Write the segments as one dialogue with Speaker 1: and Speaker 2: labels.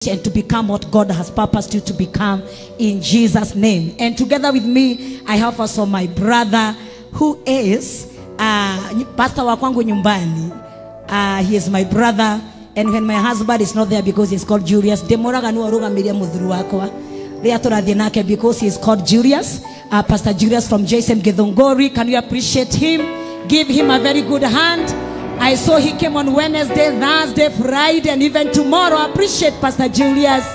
Speaker 1: And to become what God has purposed you to become in Jesus' name. And together with me, I have also my brother who is pastor wa kwangu nyumbani. He is my brother, and when my husband is not there because he's called Julius, demoraga nu arugamirie muthuri wakwa ria turathie nake because he is called Julius. Pastor Julius from JCM Githunguri. Can you appreciate him? Give him a very good hand. I saw he came on Wednesday, Thursday, Friday, and even tomorrow. Appreciate Pastor Julius.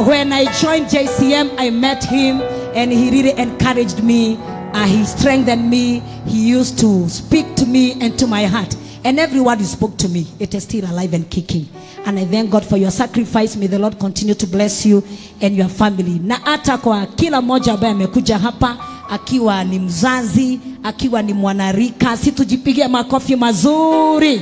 Speaker 1: When I joined JCM, I met him, and he really encouraged me. He strengthened me. He used to speak to me and to my heart. And every word he spoke to me, it is still alive and kicking. And I thank God for your sacrifice. May the Lord continue to bless you and your family. Na hata kwa kila mmoja ambaye amekuja hapa, akiwa ni mzazi, akiwa ni mwanarika, si tujipigie makofi mazuri.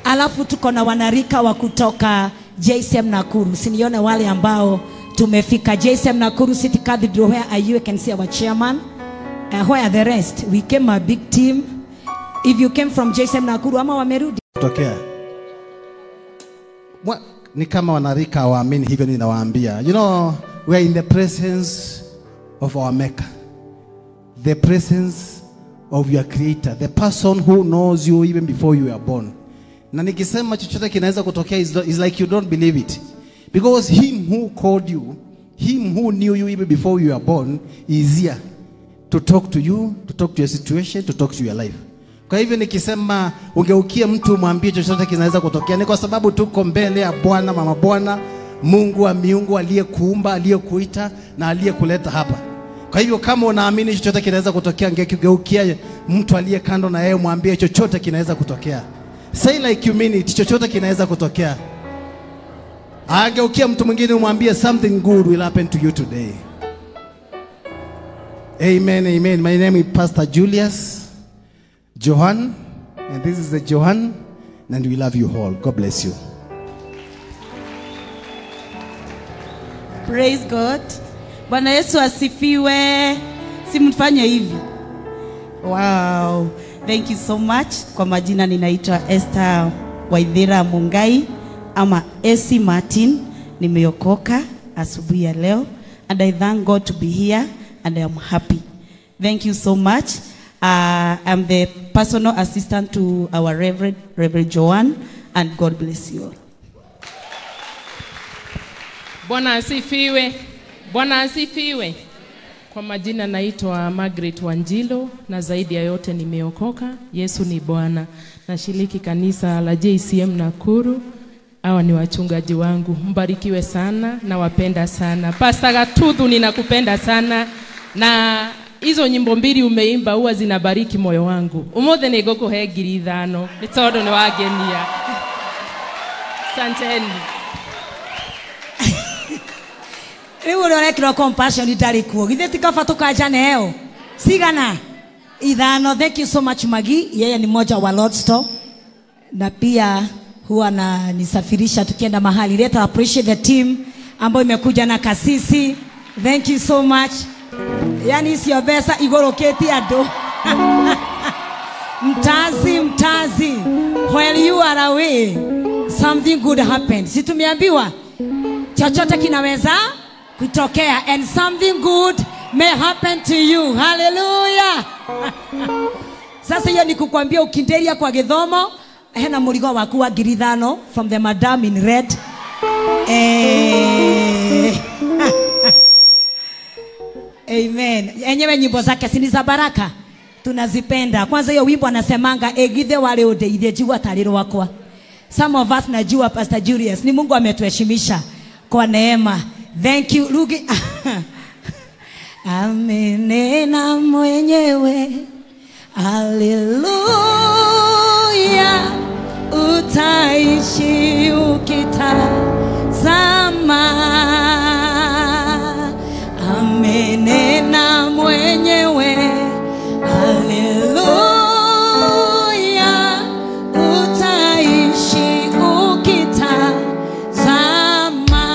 Speaker 1: Alafu tuko na wanarika wa kutoka JCM Nakuru. Sinione wale ambao tumefika JCM Nakuru City Cathedral. Where are you? I can see our chairman. Where are the rest? We came a big team. If you came from JCM Nakuru, ama wamerudi.
Speaker 2: Tokea. Ni kama wanarika waamini hivyo ninawaambia. You know, we are in the presence of our maker. The presence of your creator, the person who knows you even before you were born. Na nikisema chochote kinaweza kutokea is like you don't believe it. Because him who called you, him who knew you even before you were born, is here to talk to you, to talk to your situation, to talk to your life. Kwa hivyo nikisema ungeukie mtu mwambie chochote kinaweza kutokea, ni kwa sababu tuko mbele ya Bwana, mama Bwana, Mungu wa miungu aliyekuumba, aliyekuita na aliyekuleta hapa. Kwa hivyo kama unaamini chochote kinaweza kutokea, ngeukia mtu aliye kando na yeye mwambie chochote kinaweza kutokea. Say like you mean it, chochote kinaweza kutokea. Angeukia mtu mwingine umwambie something good will happen to you today. Amen, amen. My name is Pastor Julius Johan, and this is the Johan, and we love you all. God bless you.
Speaker 3: Praise God. Bwana Yesu asifiwe. Simfanye hivi. Wow. Thank you so much. Kwa majina ninaitwa Esther Waithira Mungai ama Esi Martin. Nimeokoka asubuhi ya leo, and I thank God to be here, and I am happy. Thank you so much. I'm the personal assistant to our Reverend Joan, and God bless you all.
Speaker 4: Bwana asifiwe. Bwana asifiwe. Kwa majina naitwa Margaret Wanjilo, na zaidi ya yote nimeokoka. Yesu ni Bwana. Nashiriki kanisa la JCM Nakuru. Hawa ni wachungaji wangu. Mbarikiwe sana na wapenda sana. Pastor Gatuthu, ninakupenda sana. Na hizo nyimbo mbili umeimba huwa zinabariki moyo wangu. Umothe nĩngũkũhe 5,000 nĩ tondũ nĩ wangenia. Asanteni.
Speaker 1: Rĩu ũrĩa ũrekĩrwo compassion itarĩ kuo. Githĩ ti kaba tũkanjane ĩyo? Cigana? 5. Thank you so much Magi. Yeye ni mmoja wa Lord's Store. Na pia huwa ananisafirisha tukienda mahali. Let us appreciate the team ambayo imekuja na kasisi. Thank you so much. Yani sio pesa igoroketi ado. Mtazi, mtazi. While you are away, something good happened. Si tumeambiwa chochote kinaweza kutokea, and something good may happen to you. Hallelujah. Sasa hiyo ni kukwambia ukinderia kwa githomo, hena murigo waku wa 5,000 from the madam in red. Amen. Enyewe nyimbo zake si ni za baraka, tunazipenda. Kwanza hiyo wimbo anasemanga egithe wale udeithie jua tariro wakwa. Some of us najua Pastor Julius ni Mungu ametuheshimisha kwa neema. Thank you Lugi. Amenena mwenyewe. Hallelujah. Utaishi ukitazama. Amenena mwenyewe. Hallelujah. Utaishi ukitazama.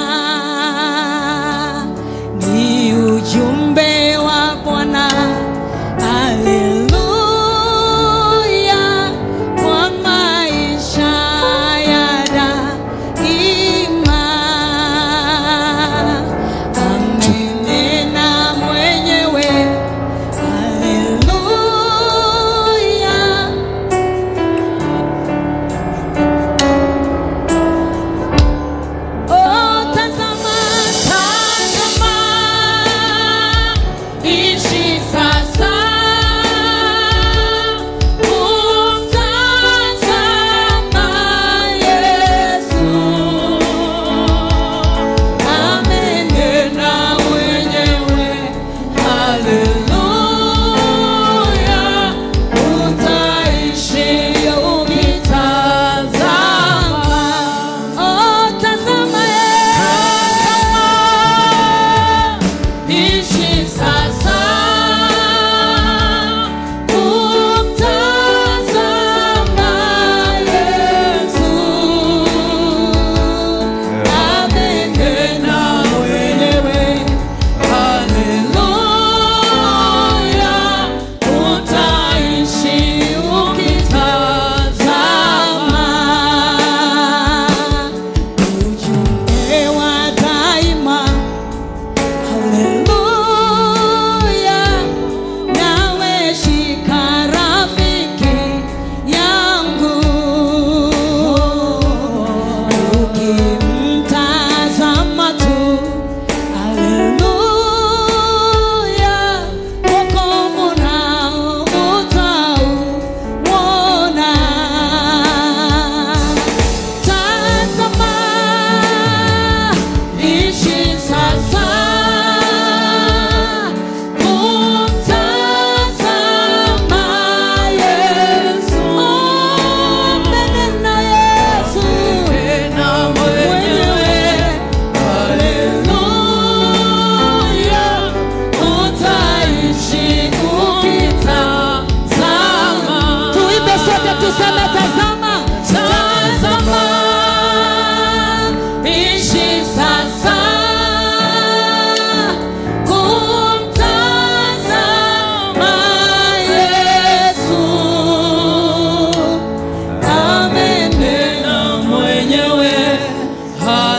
Speaker 1: Ni ujumbe wa Bwana. Hallelujah. Kwa maisha ya daima.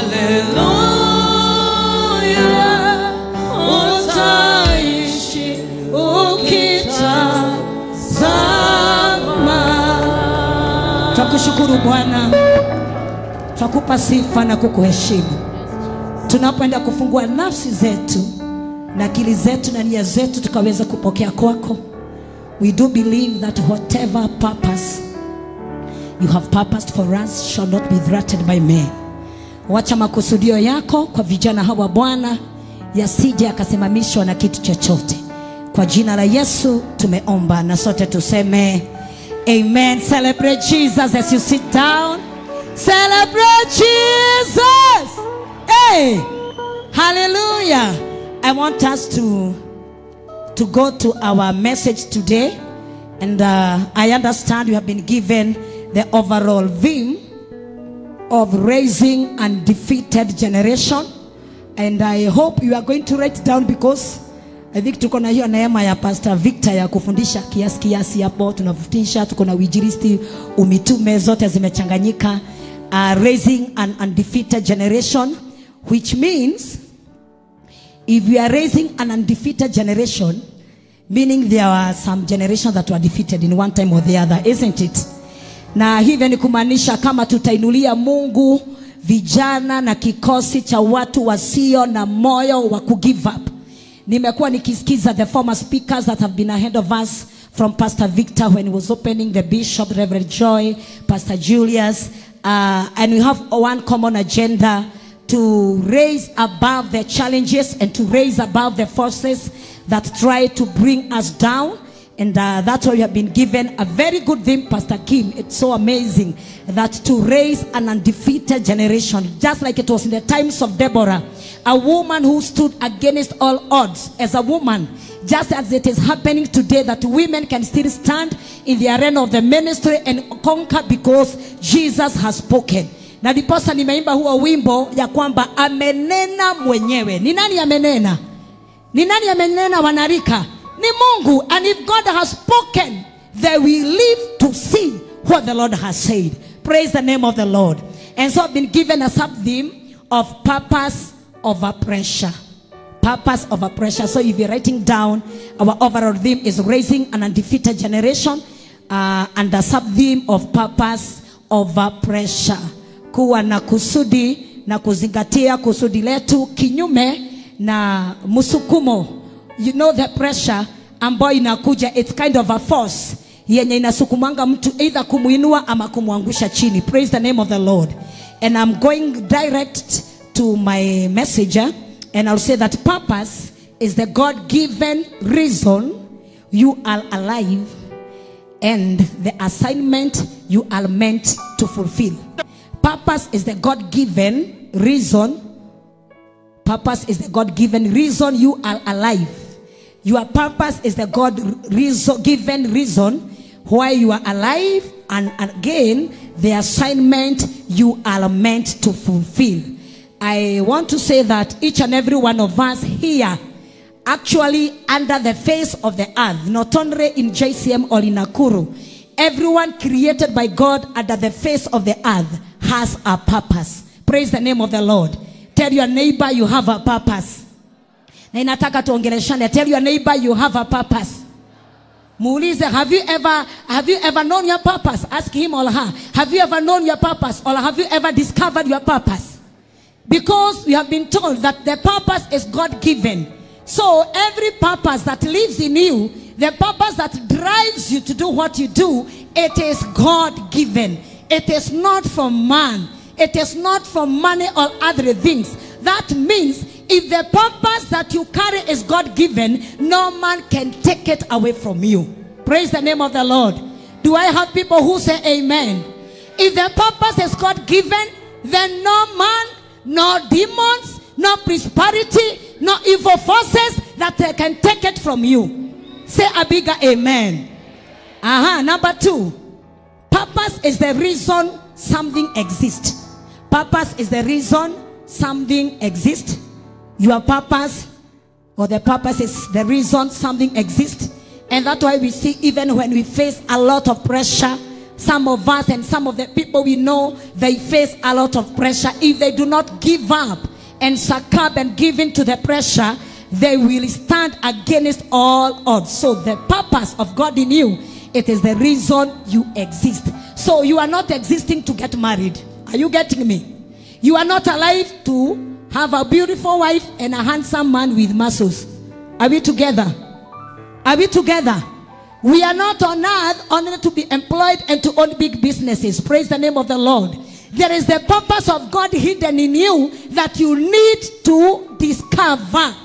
Speaker 1: Haleluya, utaishi ukitazama. Twakushukuru Bwana, twakupa sifa na kukuheshimu. Tunapoenda kufungua nafsi zetu na akili zetu na nia zetu tukaweza kupokea kwako. We do believe that whatever purpose you have purposed for us shall not be thwarted by men. Wacha makusudio yako kwa vijana hawa Bwana yasije yakasimamishwa na kitu chochote. Kwa jina la Yesu tumeomba na sote tuseme amen. Celebrate Jesus as you sit down. Celebrate Jesus. Hey, hallelujah. I want us to go to our message today. And I understand you have been given the overall theme of raising undefeated generation. And I hope you are going to write down, because I think tuko na hiyo neema ya Pastor Victor ya kufundisha kiasi kiasi hapo. Tunafundisha, tuko na uinjilisti, umitume, zote zimechanganyika. Raising an undefeated generation, which means if we are raising an undefeated generation, meaning there are some generations that were defeated in one time or the other, isn't it? Na hivyo ni kumaanisha kama tutainulia Mungu vijana na kikosi cha watu wasio na moyo wa kugive up. Nimekuwa nikisikiza the former speakers that have been ahead of us, from Pastor Victor when he was opening, the Bishop, Reverend Joy, Pastor Julius, and we have one common agenda: to raise above the challenges and to raise above the forces that try to bring us down. And that's why we have been given a very good theme, Pastor Kim. It's so amazing that to raise an undefeated generation, just like it was in the times of Deborah, a woman who stood against all odds as a woman, just as it is happening today, that women can still stand in the arena of the ministry and conquer because Jesus has spoken. Na ndiposa nimeimba huo wimbo ya kwamba amenena mwenyewe. Ni nani amenena? Ni nani amenena wanarika? Ni Mungu. And if God has spoken, they will live to see what the Lord has said. Praise the name of the Lord. And so I've been given a sub-theme of purpose over pressure. Purpose over pressure. So if you're writing down, our overall theme is raising an undefeated generation, and the sub-theme of purpose over pressure. Kuwa na kusudi na kuzingatia kusudi letu kinyume na musukumo. You know the pressure ambayo inakuja, it's kind of a force yenye inasukumanga mtu either kumuinua ama kumuangusha chini. Praise the name of the Lord. And I'm going direct to my messenger, and I'll say that purpose is the God-given reason you are alive and the assignment you are meant to fulfill. Purpose is the God-given reason. Purpose is the God-given reason you are alive. Your purpose is the God-given reason why you are alive, and again, the assignment you are meant to fulfill. I want to say that each and every one of us here, actually under the face of the earth, not only in JCM or in Nakuru, everyone created by God under the face of the earth has a purpose. Praise the name of the Lord. Tell your neighbor you have a purpose. Na inataka tuongeleshane. Tell your neighbor you have a purpose. Muulize, have you ever known your purpose? Ask him or her. Have you ever known your purpose, or have you ever discovered your purpose? Because we have been told that the purpose is God-given. So every purpose that lives in you, the purpose that drives you to do what you do, it is God-given. It is not from man. It is not from money or other things. That means if the purpose that you carry is God-given, no man can take it away from you. Praise the name of the Lord. Do I have people who say amen? If the purpose is God-given, then no man, no demons, no prosperity, no evil forces that can take it from you. Say a bigger amen. Number two, purpose is the reason something exists. Purpose is the reason something exists. Your purpose, or the purpose is the reason something exists. And that's why we see even when we face a lot of pressure, Some of us and some of the people we know, they face a lot of pressure. If they do not give up and succumb and give in to the pressure, they will stand against all odds. So the purpose of God in you, it is the reason you exist. So you are not existing to get married. Are you getting me? You are not alive to have a beautiful wife and a handsome man with muscles. Are we together? Are we together? We are not on earth only to be employed and to own big businesses. Praise the name of the Lord. There is the purpose of God hidden in you that you need to discover.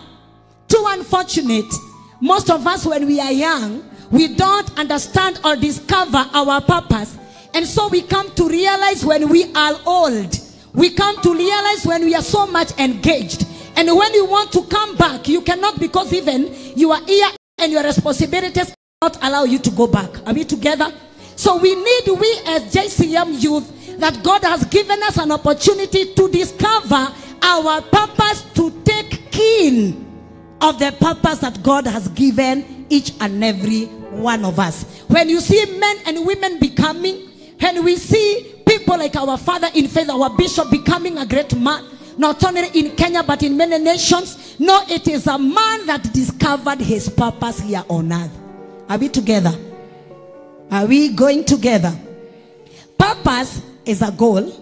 Speaker 1: Too unfortunate, most of us when we are young, we don't understand or discover our purpose. And so we come to realize when we are old. We come to realize when we are so much engaged. And when you want to come back, you cannot, because even you are here and your responsibilities not allow you to go back. Are we together? So we need, we as JCM youth, that God has given us an opportunity to discover our purpose, to take keen of the purpose that God has given each and every one of us. When you see men and women becoming, and we see people like our father in faith, our bishop, becoming a great man, not only in Kenya but in many nations, no, it is a man that discovered his purpose here on earth. Are we together? Are we going together? Purpose is a goal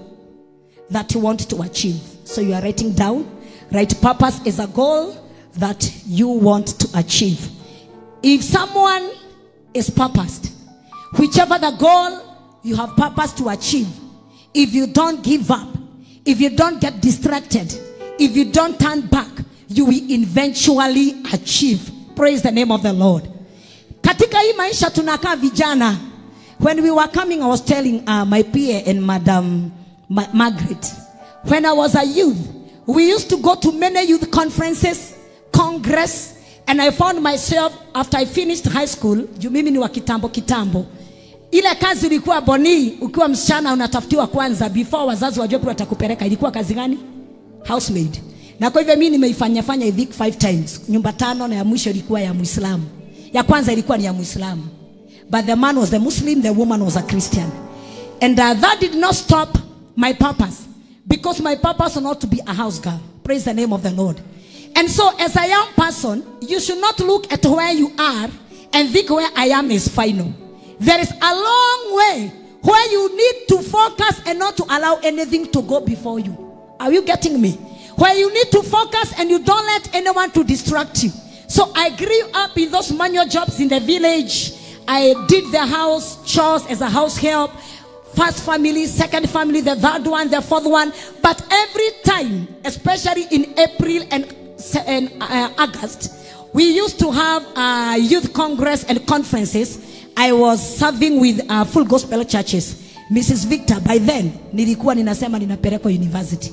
Speaker 1: that you want to achieve. So you are writing down, right? Purpose is a goal that you want to achieve. If someone is purposed, whichever the goal you have purpose to achieve, if you don't give up, if you don't get distracted, if you don't turn back, you will eventually achieve. Praise the name of the Lord. Katika hii maisha tunakaa vijana. When we were coming, I was telling my peer and Madam Margaret, when I was a youth, we used to go to many youth conferences, congress, and I found myself after I finished high school, juu mimi ni wa kitambo kitambo. Ile kazi ilikuwa boni, ukiwa msichana unatafutiwa kwanza before wazazi wajue kwa watakupeleka. Ilikuwa kazi gani? Housemaid. Na kwa hivyo mimi nimeifanya fanya I think 5 times. Nyumba 5 na ya mwisho ilikuwa ya Muislamu. Ya kwanza ilikuwa ni ya Muislamu. But the man was the Muslim, the woman was a Christian. And that did not stop my purpose, because my purpose was not to be a house girl. Praise the name of the Lord. And so as a young person, you should not look at where you are and think where I am is final. There is a long way where you need to focus and not to allow anything to go before you. Are you getting me? Where you need to focus and you don't let anyone to distract you. So I grew up in those manual jobs in the village. I did the house chores as a house help. First family, second family, the third one, the fourth one. But every time, especially in April and August, we used to have youth congress and conferences. I was serving with full gospel churches. Mrs. Victor, by then, nilikuwa ninasema ninapelekwa university.